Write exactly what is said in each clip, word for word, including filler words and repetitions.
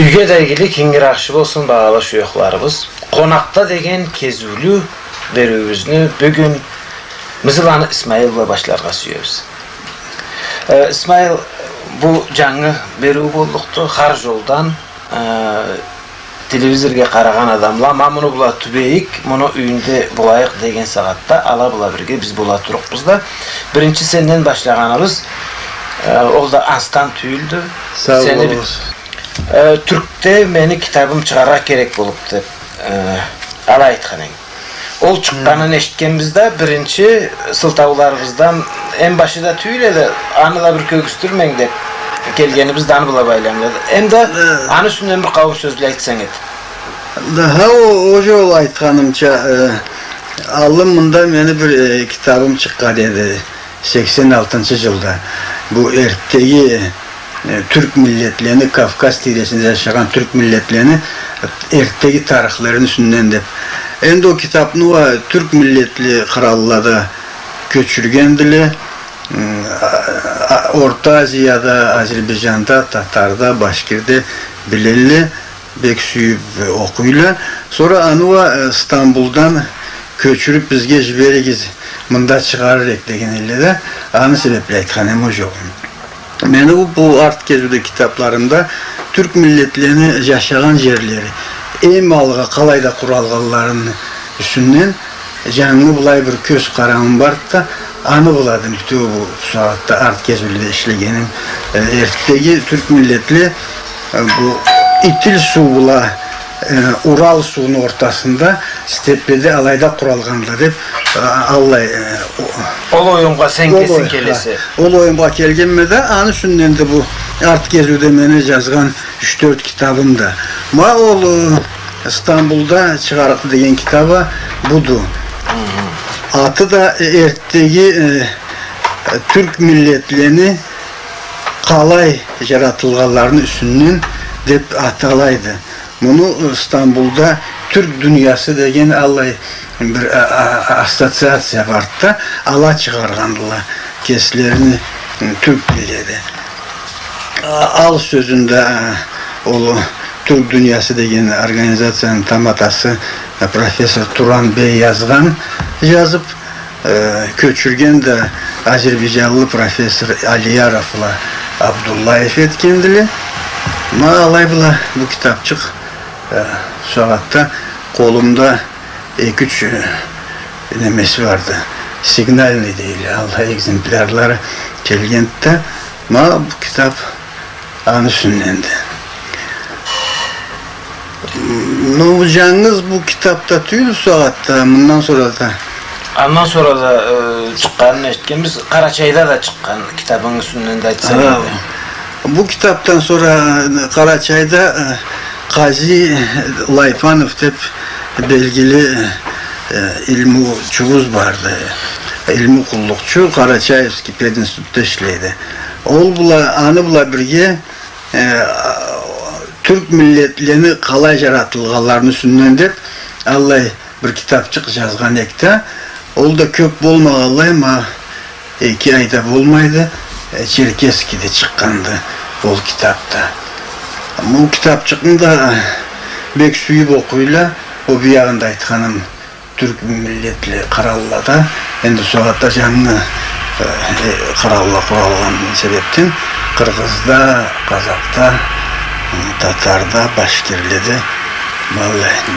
Юйге да игилик, ингир ахшы болсун, багъалы шуёхларыбыз. «Къонакъда» деген кезиулю бериуюбюзню бюгюн Мызыланы Исмаил бла башларгъа сюебиз. Э, Исмаил, бу жангы бериу боллукъду, хар жолдан, э, телевизоргъа къарагъан адамла, ма муну бла тюбейик, муну юйюнде болайыкъ деген сагъатда ала бла бирге биз бола турукъбуз да. Биринчи сенден башлагъаныбыз, э, ол да ансдан тюйюлдю. Сау болугъуз. Э, Тюркде мени китабым чыгъаргъа керек болуп деп, э, алай айтхан эдинг. Ол чыкъгъанын эшитгенбиз да, биринчи сылтауларыбыздан, эм башы да тюйюл эди, аны да бир кёргюзтюрменг деп келгенибиз да аны бла байламлыды. Эм да аны юсюнден бир къауум сёзле айтсанг эди. Да, ха, о, о жол айтханымча, э, аллын мында мени бир, э, китабым чыкъгъан эди. Сексен алтынчы жылда бу эрттеги, э, тюрк миллетлени, Кавказ тийресинде жашагъан тюрк миллетлени эрттеги тарыхларыны юсюнден деп. Энди ол китапны уа тюрк миллетли къыраллада кёчюргендиле. М, а, а, Орта Азияда, Азербайджанда, Татарда, Башкирде билелле. Бек сюйюп окъуйла. Сора аны уа, э, Стамбулдан кёчюрюп бизге жиберигиз, мында чыгъарыр эдик деген элле да, аны себепли айтхан эм ол жол. Мени бу, бу арт кезиуде китапларымда тюрк миллетлени жашагъан жерлери, эм алгъа къалайда къуралгъанларыны юсюнден жангы былай бир кёз къарауум барды да, аны былады бютеу бу сагъатда арт кезиуледе ишлегеним, э, эрттеги тюрк миллетле, э, бу Итил суу бла, э, Урал сууну ортасында степледе алайда къуралгъанды деп, э, аллай, э, о-, Ол оюмгъа сен ол кесинг ой-, келесе. Ха, ол оюмгъа келгенме да, аны юсюнден да бу арт кезиуде мени жазгъан юч-тёрт китабым да. Ма ол, э, Стамбулда чыгъарыкъ деген китабы буду. Аты да, э, эрттеги, э, тюрк миллетлени къалай жаратылгъанларыны юсюнден деп аталайды. Муну, э, Стамбулда «Тюрк дуниясы» деген аллай бир, а, а, ассоциация барды да, ала чыгъаргъандыла кеслерини, э, тюрк миллети. А, ал сёзюнде, а, ол «Тюрк дуниясы» деген организацияны таматасы, а, профессор Туран бей жазгъан, жазып, э, кёчюрген да азербайджанлы профессор Алияров бла Абдуллаев этгендиле. Ма алай бла бу китапчыкъ, э, бу сагъатда къолумда эки-юч, э, немеси барды. Сигнальный дейле, аллай экземплярлары келгенди да. Ма бу китап аны юсюнденди. Ну, жангыз бу китапда тюйюл, бу сагъатда, мындан сора да. Андан сора да, э, чыкъгъанын эшитгенбиз, Къарачайда да чыкъгъан китабынгы юсюнден да айтсанг эди. Бу китапдан сора, э, Къарачайда, э, Къази Лайпанов деп белгили, э, илмучубуз барды. Илму къуллукъчу, Къарачаевский пединститутда ишлейди. Ол бла, аны бла бирге, э, тюрк миллетлени къалай жаратылгъанларыны юсюнден деп, аллай бир китапчыкъ жазгъан эдик да, ол да кёп болмагъанлай, ма эки ай да болмайды, э, Черкесскеде чыкъгъанды ол китап да. Ма ол китапчыкъны да, э, бек сюйюп окъуйла, ол биягъында айтханым, тюрк миллетли къыраллада, энди бу сагъатда жангы, э, э, къыралла къуралгъан себепден, къыргъызда, къазакъда, э, татарда, башкирледе, валлахи,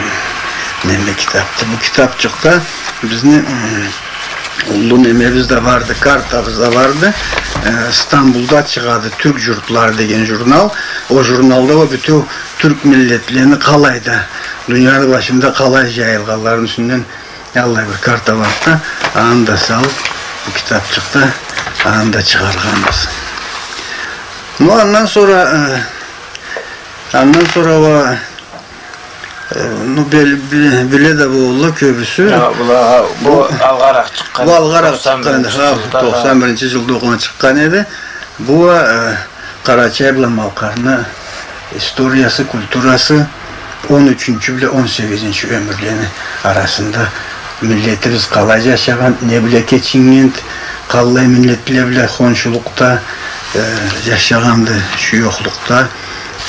неме китапды. Бу китапчыкъда бизни, м, уллу немебиз да барды, картабыз да барды. Э, Стамбулда чыгъады «Тюрк журтлары» деген журнал. Ол журналда уа бютеу тюрк миллетлени къалайда, дунияны башында къалай жайылгъанларыны юсюнден аллай бир карта барды да, аны да салып, бу китапчыкъда аны да чыгъаргъанбыз. Ну, андан сора, э, андан сора уа, э, ну, бил-, би-, биле да болурла кёбюсю. Ха, была, ха, бу алгъаракъ чыкъгъан, бу алгъаракъ чыкъгъан, тохсан биринчи жылда, ха, тохсан биринчи жылда окъуна чыкъгъан эди. Бу уа, э, Къарачай бла Малкъарны историясы, культурасы, он ючюнчю бла он сегизинчи ёмюрлени арасында миллетибиз къалай жашагъан, не бла кечиннгенди, къаллай миллетле бла хоншулукъда, э, жашагъанды, шуёхлукъда,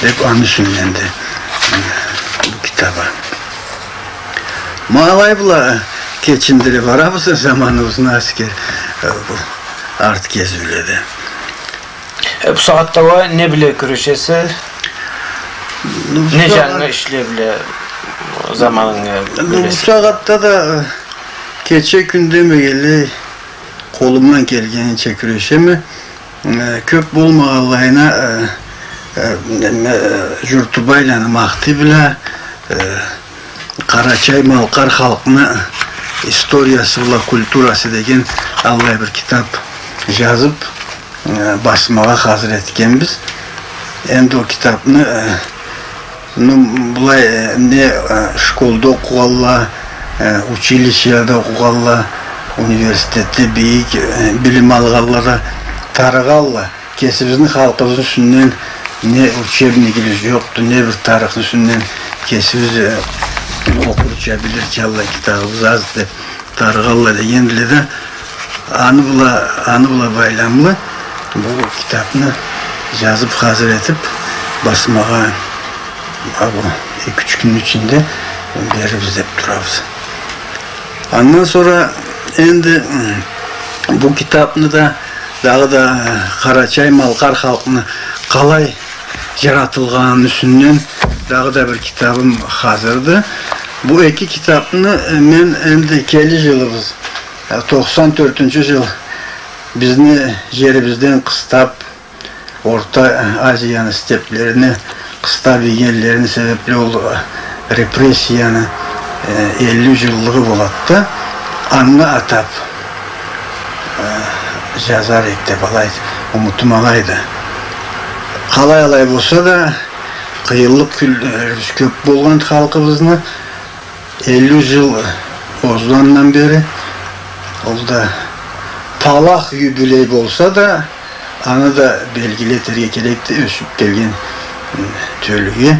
Деп, аны юсюнден да, э, бу китаб а. Ма алай бла кечиндире барабыз заманыбызны, Аскер, э, бу арт кезиуледе. Э, бу сагъатда уа не бла кюрешесе? Ну, бу Не сагъат- джангы ишле бла заманынгы Ну, бу бёлесе? Сагъатда да, э, кече-кюн демегенлей, къолумдан келгенича кюрешеме. Э, кёб болмагъанлайына, э, э, неме, э, Джуртубайланы Махти бла, э, къарачай-малкъар халкъны историясы бла культурасы деген аллай бир китаб джазыб, э, басмагъа хазыр этгенбиз. Энди ол китабны, э, Ну, былай, э, не, э, школда окъугъанла, э, училищелада окъугъанла, университетде бийик, э, билим алгъанла да тарыгъалла. Кесибизни халкъыбызны юсюнден не учебнигибиз джокъду, не бир тарыхны юсюнден кесибиз, э, окъурча, билирча аллай китабыбыз азды деп тарыгъалла дегенле да, аны бла, аны бла байламлы бу китабны джазыб, хазыр этиб, басмагъа, а, бу эки-юч кюнню ичинде берирбиз деп турабыз. Андан сора энди, м, бу китабны да, дагъыда, э, къарачай-малкъар халкъны къалай джаратылгъаныны юсюнден дагъыда бир китабым хазырды. Бу эки китабны, э, мен энди келир джылыбыз, э, тохсан тёртюнчю джыл бизни джерибизден къыстаб, Орта Азияны степлерине къыстаб ийгенлерини себебли ол, э, репрессияны, э, элли джыллыгъы болады да, анга атаб, э, джазар эдик деп алай, умутум алайды. Къалай-алай болса да, къыйынлыкъ кюнлерибиз кёб болгъан халкъыбызны, элли джыл озгъандан бери, ол да палах юбилей болса да, аны да белгили этерге керекди, ёсюб келген, м, тёлюге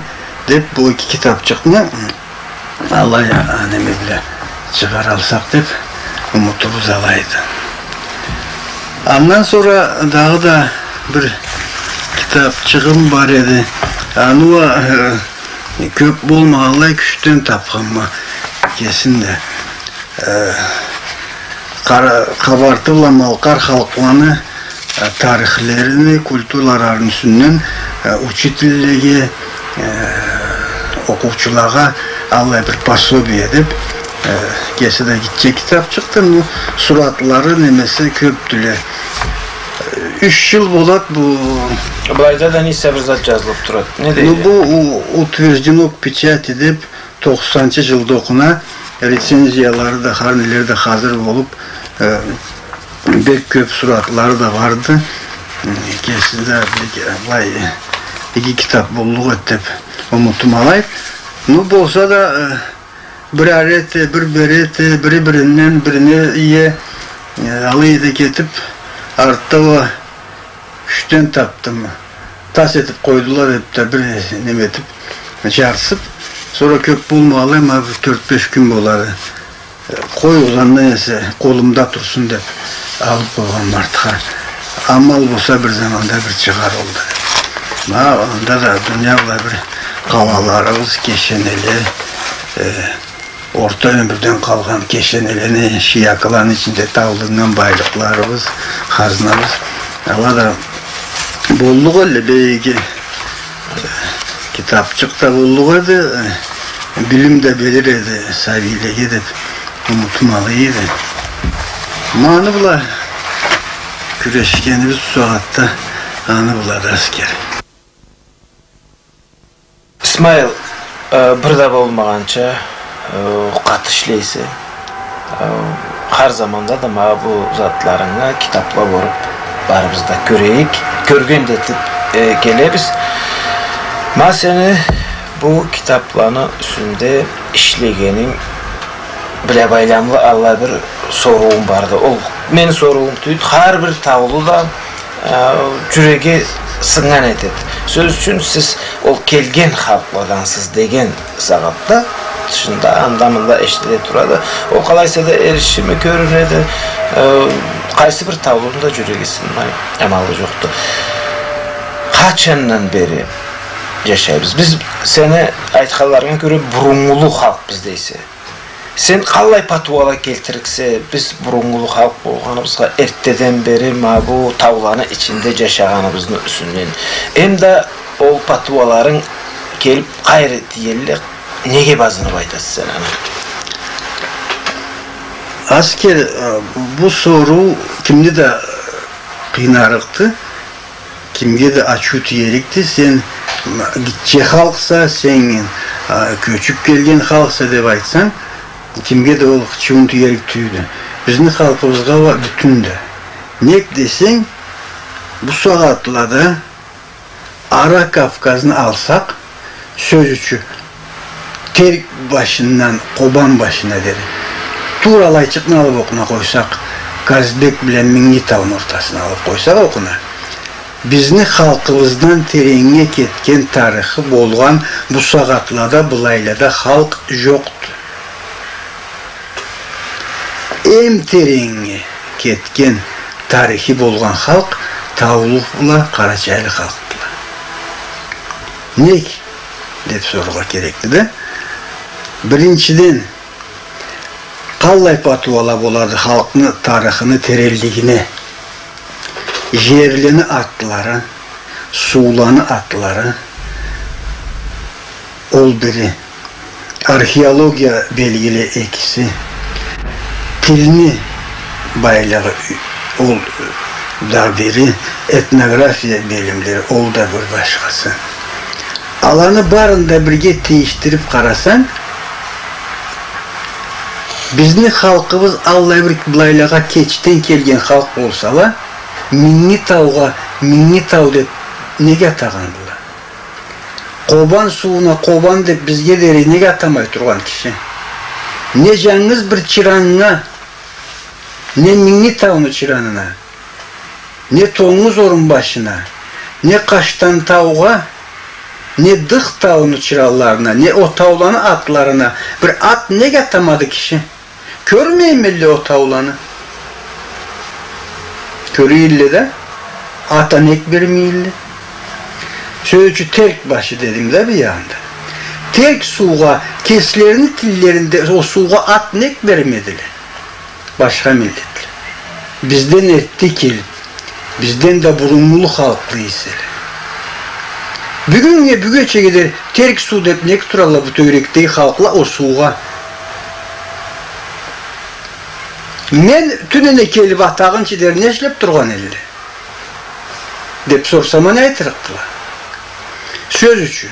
деп, бу эки китабчыкъны, м, алай, а, неме бла чыгъаралсакъ деп, умутубуз алайды. Андан сора дагъыда бир китабчыгъым бар эди. Аны уа, э, кёб болмагъанлай кючден тапханма кесин да. Э, къара-, къабарты бла малкъар халкъланы, э, тарихлерини, культураларыны юсюнден, э, учительлеге, э, окъуучулагъа аллай бир пособие деп, э, кеси да гитче китапчыкъды, ну, суратлары, немеси кёбдюле. Э, юч джыл болад бу. Былайда да несе бир зат джазылыб турады. Не дейди? Ну, бу у-, утверждено к печати деп, тохсанынчы джылда окъуна, рецензиялары да, хар нелери да хазыр болуб, э, бек кёб суратлары да барды. М, кеси да бек, э, былай, э, иги китаб боллукъ эди деп умутум алайды. Ну, болса да, э, бирер эте, бир бере эте, бири биринден бирине ие, э, алай да кетиб, артда уа кючден тапдым. Тас этиб къойдула деп да бир неме этиб, джарсыб, сора кёб болмагъанлай, ма бир тёрт-беш кюн болады. Къой, озандан эсе къолумда турсун деп алыб къойгъанма артха. Амал болса бир заманда бир чыгъар ол да. Ма анда да дуния былай бир къалаларыбыз, кешенеле, э, Орта ёмюрден къалгъан кешенелени, шиякыланы ичинде табылыннган байлыкъларыбыз, хазнабыз. Ала да боллукъ эди, бек иги китапчыкъ да боллукъ эди, билим да берир эди сабийлеге деп умутум алай эди. Ма аны бла кюрешгенибиз бусагъатда, аны бла да, Аскер. Исмаил, э, бир да болмагъанча, э, къаты ишлейсе. Э, хар заманда да ма бу затларынгы китаплап оруп, барыбыз да кёрейик, кёрген да этип, э, келебиз. Ма сени бу китапланы юсюнде ишлегенинг бла байламлы аллай бир соруум барды. Ол мени соруум тюйюлдю, хар бир таулу да, э, джюреги сыннган этеди. Сёз ючюн, сиз ол келген халкъладансыз деген сагъатда, тышында, анда-мында эшитиле турады. Ол къалай эсе да эришими кёрюнеди, э, къайсы бир таулуну да джюреги сынмай амалы джокъду. Къачандан бери джашайбыз. Биз сени айтханларынга кёре буруннгулу халкъбыз дейсе. Сен къаллай патуала келтиририксе, биз буруннгулу халкъ болгъаныбызгъа, эртдеден бери ма бу тауланы ичинде джашагъаныбызны юсюнден. Эм да ол патуаларынг келиб къайры тиелле, неге базыныб айтаса сен аны? Аскер, э, бу соруу кимни да къыйнарыкъды. Кимге да ачыу тиерикди, сен гитче халкъса, сен, а, кёчюб келген халкъса деб айтсанг, кимге да ол ачыуунг тиерик тюйюлдю. Бизни халкъыбызгъа уа бютюн да. Нек десенг, бу сагъатлада Ара Кавказны алсакъ, сёз ючюн, Терк башындан Къобан башына дери. Туура алайчыкъны алыб окъуна къойсакъ, Казбек бла Минги тауну ортасына алыб къойсакъ окъуна, бизни халкъыбыздан тереннге кетген тарыхы болгъан, бу сагъатлада былайлада халкъ джокъду. Эм тереннге кетген тарыхы болгъан халкъ таулу бла къарачайлы халкъдыла. Нек? Деб сорургъа керекди да. Биринчиден, къаллай патуала болады халкъны тарыхыны теренлигине? Джерлени атлары, сууланы атлары, ол бири. Археология белгиле экиси. Тилни байлыгъы, ол да бири. Этнография билимлери, ол да бир башхасы. Аланы барын да бирге тийишдириб къарасанг, бизни халкъыбыз аллай бир былайлагъа кечден келген халкъ болсала, Минги таугъа Минги тау деб неге атагъандыла? Къобан сууна Къобан деб бизге дери неге атамай тургъан киши? Не джангыз бир чыраннга, не Минги тауну чыранына, не Тонгуз Орун башына, не Къаштан таугъа, не Дых тауну чыранларына, не о тауланы атларына бир ат неге атамады киши? Кёрмеймелле о тауланы. Кёрюйлле да, ат а нек бермейлле. Сёз ючюн, Терк башы дедим да биягъында. Терк суугъа, кеслерини тиллеринде о суугъа ат нек бермедиле башха миллетле? Бизден эртде келиб, бизден да буруннгулу халкъла эселе. Бюгюннге, бюгечеге дери Терк суу деб нек туралла бу тёгерекдеги халкъла о суугъа? Мен тюнене келиб атагъынчы дери не ишлеб тургъан элле? Деб сорсам а не айтырыкъдыла? Сёз ючюн.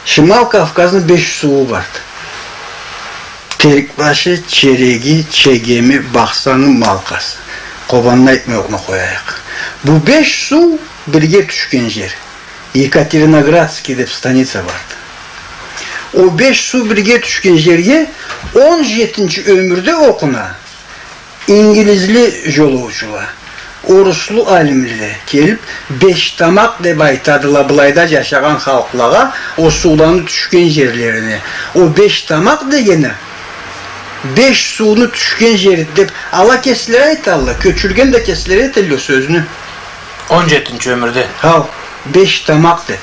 Шимал Кавказны беш сууу барды. Терк башы, Череги, Чегеми, Бахсаны, Малкъасы. Къобанны айтмай окъуна къояйыкъ. Бу беш суу бирге тюшген джер. Екатериноградский деб станица барды. О беш суу бирге тюшген джерге он джетинчи ёмюрде окъуна ингилизли джолоучула, оруслу алимле келиб, Бештамакъ деб айтадыла былайда джашагъан халкълагъа о сууланы тюшген джерлерине. О Бештамакъ дегени, беш сууну тюшген джери деб ала кеслери айталла, кёчюрген да кеслери этелле о сёзню. Он джетинчи ёмюрде. Хау, Бештамакъ деб.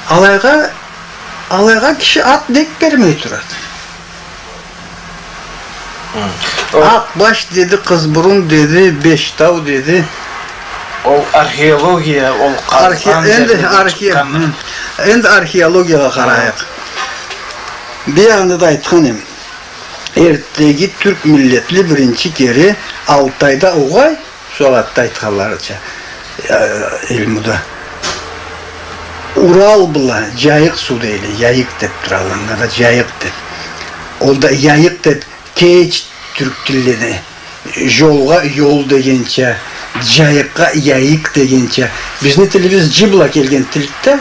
Алайгъа, алайгъа киши ат нек бермей турады? Хы. Ол Акъбаш деди, Къызбурун деди, Бештау деди. Ол археология, ол Архе-, къазгъан энди джерледен архе-, чыкъгъан. Хы. Энди археологиягъа къарайыкъ. Биягъында да айтхан эм. Эртдеги тюрк миллетли биринчи кере Алтайда угъай, Сагъатда айтханларыча, э, илмуда. Урал бла Джайыкъ суу дейле, Яйыкъ деб туралла, анда да Джайыкъ деб. Ол да Яйыкъ деб, кеч тюрк тиллени, джолгъа ёл дегенча, джайыкъгъа яйыкъ дегенча. Бизни тилибиз джи бла келген тилди да,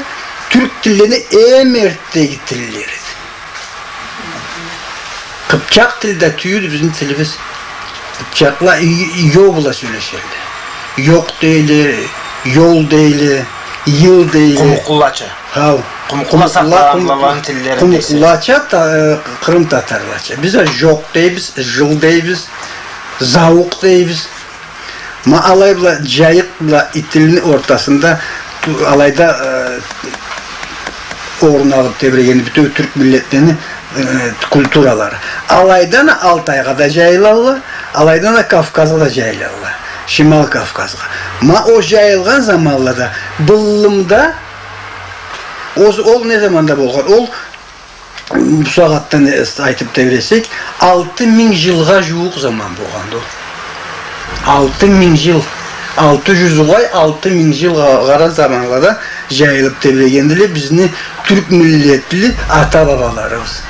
тюрк тиллени эм эртдеги тиллериди. Къыпчакъ тил да тюйюлдю бизни тилибиз. Къыпчакъла й-, ё бла сёлешелле. Ёкъ дейле, ёл дейле, йыл дейле. Къумукълулача. Хау. Къумукълула, къумукъла сакъланнганланы тиллерин десе. Къумукълулача та-, э, къырым татарлача. Биз а жокъ дейбиз, жыл дейбиз, зауукъ дейбиз. Ма алай бла джайыкъ бла итилни ортасында Алайда, э, орун алып тебирегенди бютеу тюрк миллетлени, э, культуралары. Алайдан а Алтайгъа да джайылалла, алайдан а Кавказгъа да джайылалла. Шимал Кавказгъа. Ма ол джайылгъан заманлада, быллымда, ол, ол не заманда болгъан? Ол Бусагъатдан, э, айтып тебиресек, алты минг джылгъа джууукъ заман болгъанды ол. Алты минг джыл, алты джюз угъай, алты минг джыл гъа-, къара заманлада джайылып тебирегендиле бизни тюрк миллетли ата-бабаларыбыз.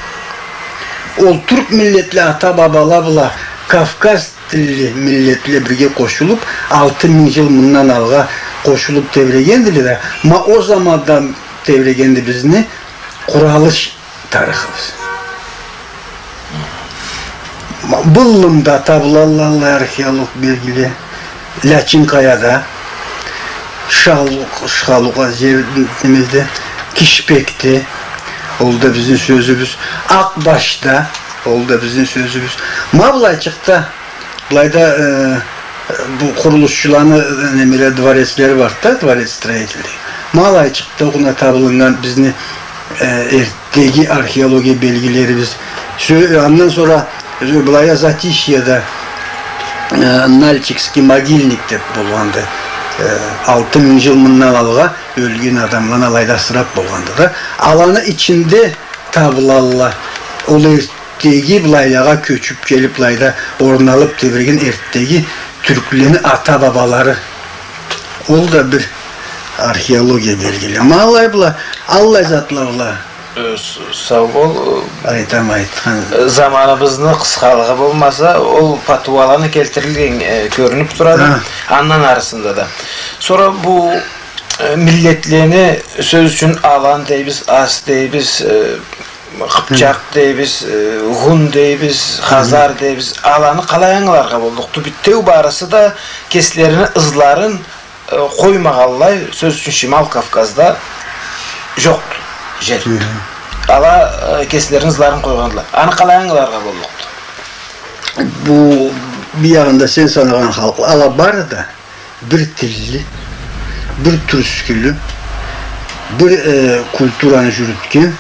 Ол тюрк миллетли ата-бабала бла Кавказ тилли миллетле бирге къошулуп, алты минг джыл мындан алгъа къошулуп тебирегендиле да, ма ол замандан тебирегенди бизни къуралыш тарыхыбыз. Быллымда табылалла археолог белгиле. Лячинкаяда, Шалукъ-, Шалукъа жер-, немеде, Кишпекде, ол да бизни сёзюбюз. Акъбашда, ол да бизни сёзюбюз. Ма былайчыкъда, былайда, э, бу къурулушчуланы, э, немеле, дворецлери барды да, дворец строителей. Ма былайчыкъда окъуна табылыннган бизни, э, эрттеги археология белгилерибиз. Сё-, андан сора, э, былайда Затишьеда, э, Нальчикский могильник деп болгъанды. Э, алты минг жыл мындан алгъа ёлген адамланы алайда асырап болгъанды да. Аланы ичинде табылалла. Ол эр-, теги былайлагъа кёчюп келип, былайда орналып тебиреген эрттеги тюрклени ата-бабалары. Ол да бир археология белгили. Ма алай бла, аллай затла бла. Э, с-, сау бол. Айтама, айтхан. Э, заманыбызны къысхалыгъы болмаса, ол патуаланы келтирилген, э, кёрюнюп турады. Ха. Андан арысында да. Сора бу, э, миллетлени, сёз ючюн, алан дейбиз, ас дейбиз, э, Къыпчакъ дейбиз, э, гун дейбиз, хазар дейбиз. Аланы къалай ангыларгъа боллукъду? Битеу барысы да кеслерини ызларын, э, къоймагъанлай, сёз ючюн, Шимал Кавказда жокъду жер. Ала, э, кеслерини ызларын къойгъандыла. Аны къалай ангыларгъа боллукъду? Бу биягъында сен санагъан халкъла, ала бары да бир тилли, бир тюрскюлю, бир, э, культураны жюрютген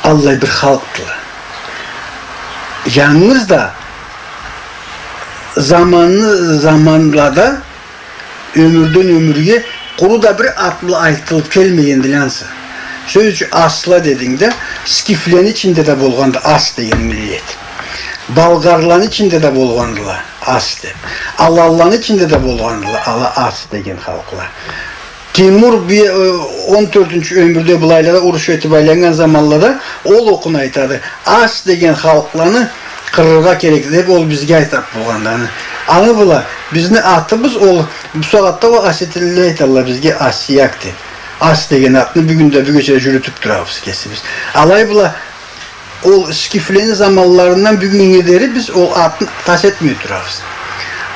аллай бир халкъдыла. Жангыз да заманны, заманлада ёмюрден ёмюрге къуру да бир ат бла айтылып келмегендиле ансы. Сёз ючюн, асла дединг да, скифлени ичинде да болгъанды ас деген миллет. Болгарланы ичинде да болгъандыла ас деп. Аланланы ичинде да болгъандыла ала ас деген халкъла. Тимур би-, э, он тёртюнчю ёмюрде былайлада уруш этип айланнган заманлада ол окъуна айтады. Ас деген халкъланы къырыргъа керек деп ол бизге айтып болгъанды аны. Аны бла бизни атыбыз ол, бусагъатда ол осетинле айталла бизге асияк деп. Ас деген атны бюгюн да бюгече жюрютюп турабыз кесибиз. Алай бла ол скифлени заманларындан бюгюннге дери биз ол атны тас этмей турабыз.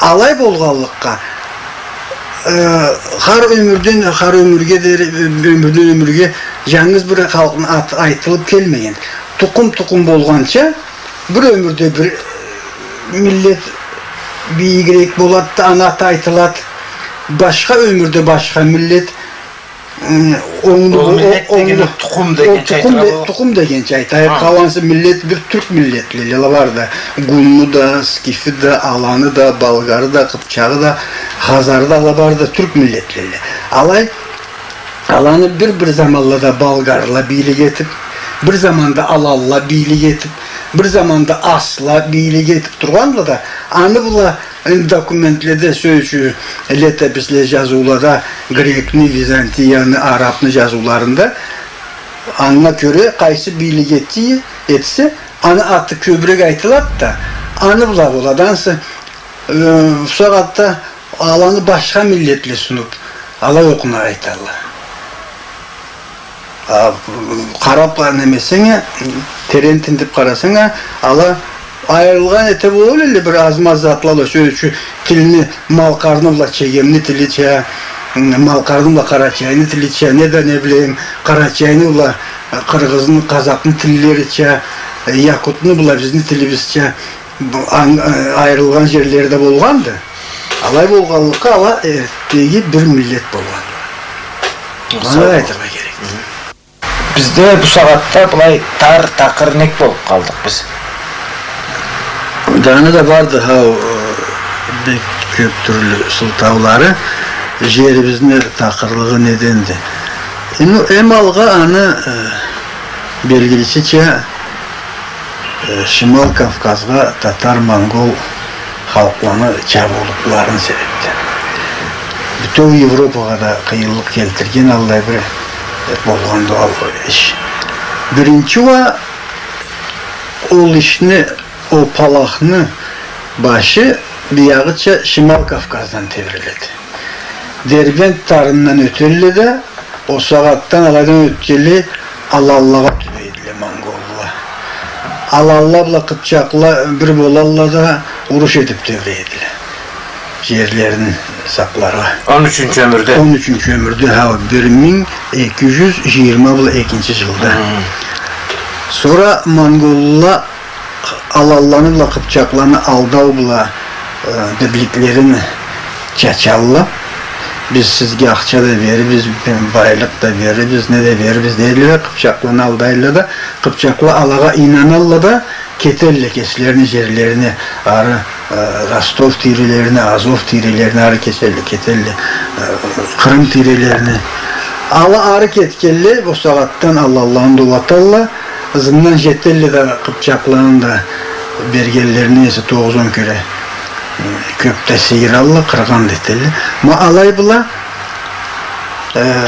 Алай болгъанлыкъгъа, э, хар ёмюрден, хар ёмюрге дери, ёмюрден ёмюрге жангыз бир халкъны аты айтылып келмеген. Тукъум-тукъум болгъанча, бир ёмюрде бир миллет бийигирек болады да, аны аты айтылады. Башха ёмюрде башха миллет М, онглу, ол миллет дегени тукъум дегенча айтыргъа боллукъду. Тукъум дегенча айта. Ха. Къалгъан миллет бир тюрк миллетлери ала бары да. Гунну да, скифи да, аланы да, болгары да, къыпчагъы да, хазары да ала бары да тюрк миллетлери. Алай, аланы бир-бир заманлада болгарла бийлик этип, бир заманда аланла бийлик этип, бир заманда асла бийлик этип тургъанла да, аны бла Энди документледе, сёз ючюн, летописле, жазыулада грекни, византияны, арабны жазыуларында анга кёре къайсы бийлик этди, этсе, аны аты кёбюрек айтылады да, аны бла болады. Ансы, э, бусагъатда аланы башха миллетле сунуп, алай окъуна айталла. А, къарап, а, немесенг а, терен тинтип къарасанг а, ала айырылгъан эте болур эле бир аз-маз затла бла, сёз ючюн, тилни малкъарны бла чегемни тилича, м, малкъарны бла къарачайны тилича, не да, не билейим, къарачайны бла, а, къыргъызны, къазакъны тиллерича, э, якутну бла бизни тилибизча, бу, ан-, э, айырылгъан жерлери да болгъанды. Алай болгъанлыкъгъа ала, э, эрттеги бир миллет болгъанды. Аны да айтыргъа керек. Бизде бу сагъатда былай тар, такъыр нек болуп къалдыкъ биз? Да аны да барды, хау, э, бек кёп тюрлю сылтаулары, жерибизни такъырлыгъы неденди. Эм, эм алгъа аны, э, белгилисича, э, Шимал Кавказгъа татар-монгол халкъланы чабыулукъларыны себепден. Бютеу Европагъа да къыйынлыкъ келтирген аллай бир, э, болгъанды ол иш. Биринчи уа ол ишни, ол палахны башы биягъыча Шимал Кавказдан тебиреледи. Дербент тарындан ётелле да, ол сагъатдан алайдан ётгенлей аланлагъа тюбейдиле монголла. Аланла бла къыпчакъла бир болалла да, уруш этип тебирейдиле. Жерлерин сакъларгъа. Он ючюнчю ёмюрде? Он ючюнчю ёмюрде, хау, бир минг эки жюз жыйырма бла экинчи жылда. Хы. Сора монголла аланланы бла къыпчакъланы алдау бла, э, бирликлерин чачалла. Биз сизге ахча да берирбиз, байлыкъ да берирбиз, не да берирбиз, дейдиле да, къыпчакъланы алдайла да, къыпчакъла алагъа ийнаналла да, кетелле кеслерини жерлерине, ары, э, Ростов тийрелерине, Азов тийрелерине ары кетелле, кетелле, э, Къырым тийрелерине. Ала ары кетгенле, бу сагъатдан аланланы да улаталла, ызындан жетелле да къыпчакъланы да бергенлерине эсе тогъуз-он кере, э, кёп да сыйыралла, къыргъан да этелле. Ма алай бла, э,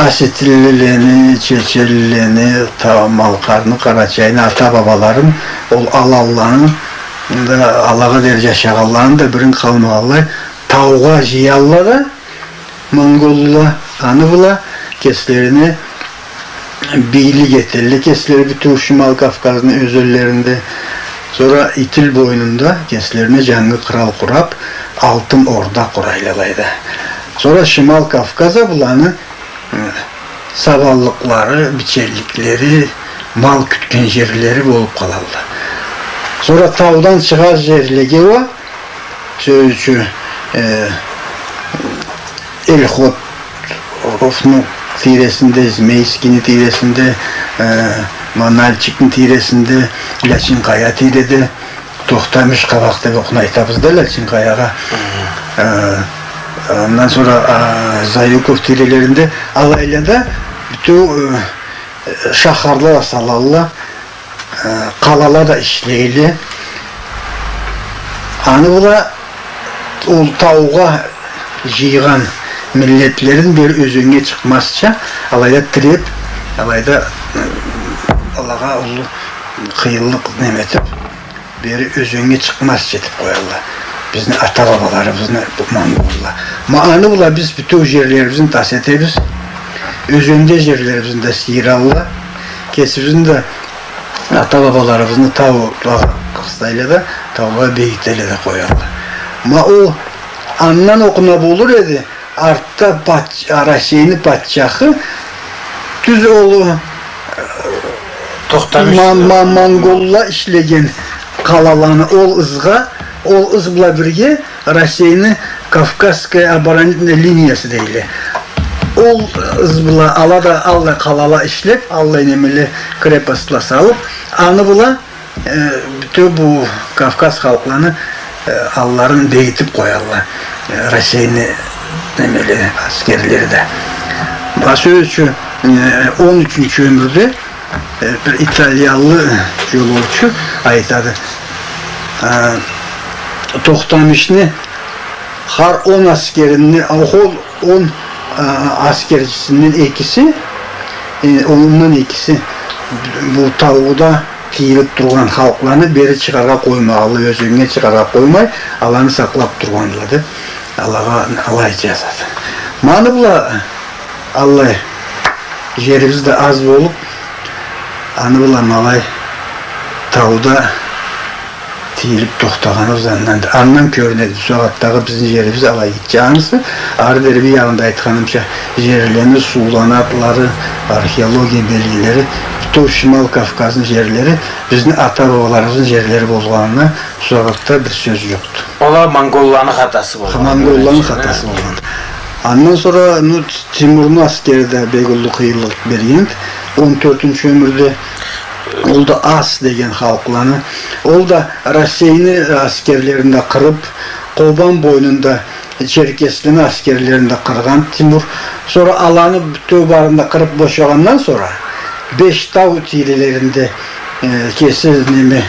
осетинлилени, чеченлилени, та-, малкъарны, къарачайны ата-бабаларын, ол аланланы да, алагъа дери жашагъанланы да бирин къалмагъанлай таугъа жыялла да, монголла, аны бла кеслерине бийлик этелле, кеслери бютеу Шимал Кавказны ёзенлеринде. Сора Итил бойнунда кеслерине жангы къырал къурап, Алтын Орда къурайла алайда. Сора Шимал Кавказ а буланы, э, сабанлыкълары, биченликлери, мал кютген жерлери болуп къалалла. Сора таудан чыгъар жерлеге уа, сёз ючюн, э, Эльхотовну тийресинде, Змейскийни тийресинде, э, ма Нальчикни тийресинде, Лячинкъая тийреде, Тохтамыш къабакъ деп окъуна айтабыз да Лячинкъаягъа. Хы. Э, андан сора, а, Заюков тийрелеринде алайла да бютеу, э, шахарла салалла, э, къалала да ишлейле. Аны бла ол таугъа жыйгъан миллетлерин бери ёзеннге чыкъмазча, алайда тиреп, алайда, э, алагъа уллу къыйынлыкъ неме этип, бери ёзеннге чыкъмазча этип къоялла. Бизни ата-бабаларыбызны бу монголла. Ма аны бла биз бютеу жерлерибизни тас этебиз. Ёзенде жерлерибизни да сыйыралла. Кесибизни да ата-бабаларыбызны таугъа къыстайла да, таугъа бегителе да къоялла. Ма ол андан окъуна болур эди, артда патч-, Россейни патчахы тюз ол, э, Тохтамыш, ма-, ма-, монголла ишлеген къалаланы ол ызгъа, ол ыз бла бирге Россейни Кавказская оборонительная линиясы дейле. Ол ыз бла ала да аллай къалала ишлеп, аллай немеле, крепостла салып, аны бла, э, бютеу бу Кавказ халкъланы, э, алларын бегитип къоялла, э, Россейни немеле, аскерлери да. Ма сёз ючюн, э, он ючюнчю ёмюрде э, бир италиялы жолоучу айтады. Э, Тохтамышны хар он аскерини, а, ол он, э, аскерчисинден экиси, э, онундан экиси бу тауда тийилип тургъан халкъланы бери чыгъаргъа къоймагъанлай, ёзеннге чыгъаргъа къоймай, аланы сакълап тургъандыла деп, алагъа алай жазады. Ма аны бла аллай жерибиз да аз болуп, аны бла ма алай тауда тийилип тохтагъаныбыз андан, андан кёрюнеди. Бу сагъатдагъы бизни жерибиз алай гитче. Ансы, ары дери бир янында айтханымча, жерлени, сууланы атлары, археология белгилери, бютеу Шимал Кавказны жерлери, бизни ата-бабаларыбызны жерлери болгъанына бу сагъатда бир сёз жокъду. Ол а монголланы хатасы болгъан. Монголланы хатасы болгъан. Андан сора, ну, Тимурну аскери да бек уллу къыйынлыкъ берген. Он тёртюнчю ёмюрде ол да ас деген халкъланы, ол да Россейни аскерлерин да къырып, Къобан бойнунда черкеслени аскерлерин да къыргъан Тимур. Сора аланы бютеу барын да къырып бошагъандан сора, Бештау тийрелеринде, э, кеси неме,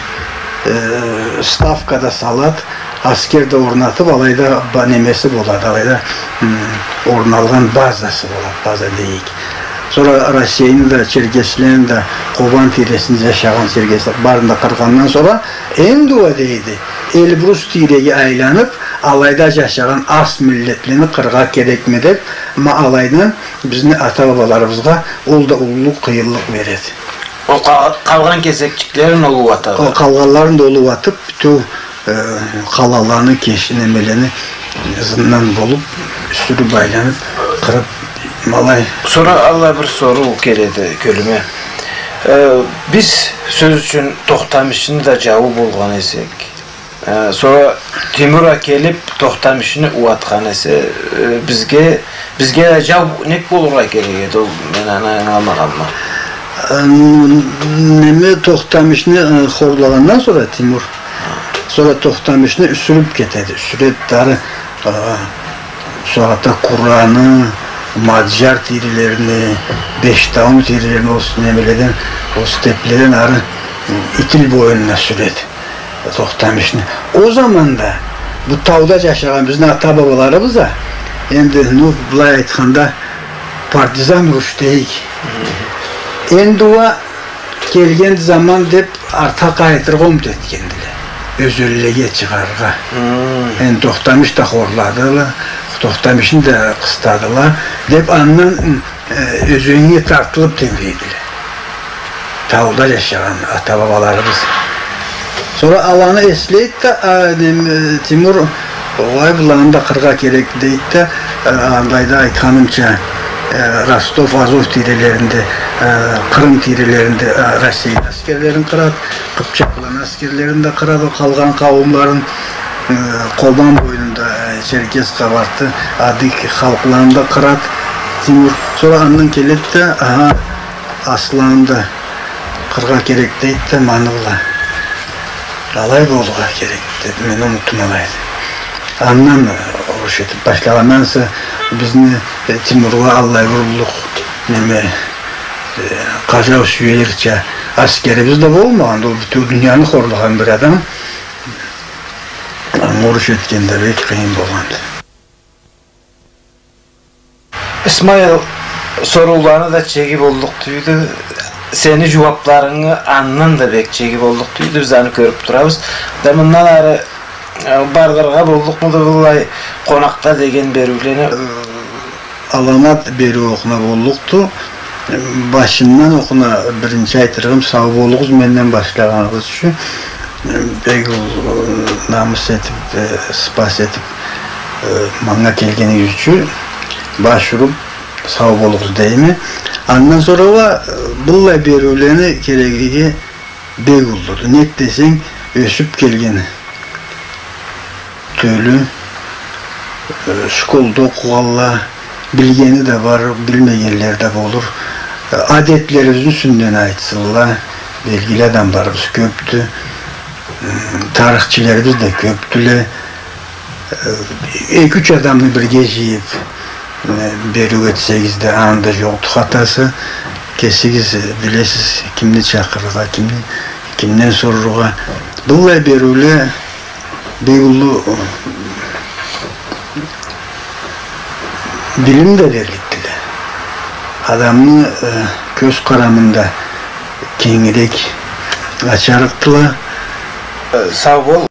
э, ставка да салат, аскер да орнатып, алайда ба-, немеси болады, алайда, м, орналгъан базасы болады, база дейик. Сора Россейни да, черкеслени да, Къобан тийресинде жашагъан черкесле барын да къыргъандан сора, энди уа дейди, Эльбрус тийреге айланып, алайда жашагъан ас миллетлени къырыргъа керекме деп, ма алайдан бизни ата-бабаларыбызгъа ол да уллу къыйынлыкъ береди. Ол къал-, къалгъан кесекчиклерин улуатады. Ол къалгъанларын да улуатып, бютеу, э, къалаланы, кеш-, немелени ызындан болуп, сюрюп айланып, къырып, ма алай. Сора алай бир соруу келеди кёлюме. Э, биз, сёз ючюн, Тохтамышны да жауу болгъан эсек, Э, сора Тимур а келип, Тохтамышны ууатхан эсе, э, бизге, бизге жау нек болургъа керек эди, ол, мен аны ангыламагъанма. Э, неме, Тохтамышны, э, хорлагъандан сора Тимур, сора Тохтамышны сюрюп кетеди, сюреди ары, э, сагъатда Кураны, Маджар тийрелерини, Бештауну тийрелерини, ол немеледен, ол степледен ары, э, Итил бойнуна сюреди. Тохтамышны. Ол заманда бу тауда жашагъан бизни ата-бабаларыбыз а, энди, ну, былай айтханда, партизан уруш дейик. Энди уа келген заман деп артха къайтыргъа умут этгендиле. Ёзенлеге чыгъаргъа. Энди Тохтамыш да хорладыла, Тохтамышны да къыстадыла деп, андан э, ёзеннге тартылып тебирейдиле. Тауда жашагъан ата-бабаларыбыз. Сора аланы эслейди да, а, нем, э, Тимур, огъай, быланы да къырыргъа керек дейди да, э, алайда айтханымча, э, Ростов, Азов тийрелеринде, э, Къырым тийрелеринде, э, Россейни аскерлерин къырады, къыпчакъланы аскерлерин да къырады, къалгъан къауумларын, э, Къобан бойнунда, э, черкес, къабарты, адыг халкъланы да къырады Тимур. Сора андан келеди да, аха, асланы да къырыргъа керек дейди да, ма аны бла. Алай болургъа керек деп, мен умутум алайды. Андан, э, уруш этип башлагъандан сора бизни, э, Тимургъа аллай бир уллу, неме, э, къажау сюерча аскерибиз да болмагъанды. Ол бютеу дунияны хорлагъан бир адам. Анга уруш этген да бек къыйын болгъанды. Исмаил, сорууланы да чеги боллукъ тюйюлдю. Сени жууапларынгы андан да бек чеги боллукъ тюйюлдю. Биз аны кёрюп турабыз. Да мындан ары, э, бардырыргъа боллукъмуду быллай «Къонакъда» деген бериулени? Э, аламат бериу окъуна боллукъду. Башындан окъуна биринчи айтырыгъым, сау болугъуз, менден башлагъаныгъыз ючюн. Бек, э, намыс этип, э, ыспас этип, э, манга келгенигиз ючюн баш уруп, сау болугъуз дейме. Андан сора уа, э, быллай бериулени кереги бек уллуду. Нек десенг, ёсюп келген тёлю, э, школда окъугъанла, билгени да бар, билмегенле да болур. Э, адетлерибизни юсюнден айтсынла, белгили адамларыбыз кёпдю, м, тарыхчыларыбыз да кёпдюле. Э, эки-юч адамны бирге жыйып, э, бериу этсегиз да, анда жокъду хатасы. Кесигиз, э, билесиз, кимни чакъырыргъа, кимни, кимден сорургъа. Быллай бериуле бек уллу, э, билим да берликдиле. Адамны, э, кёз къарамын да кенгирек ачарыкъдыла. Э, сау бол.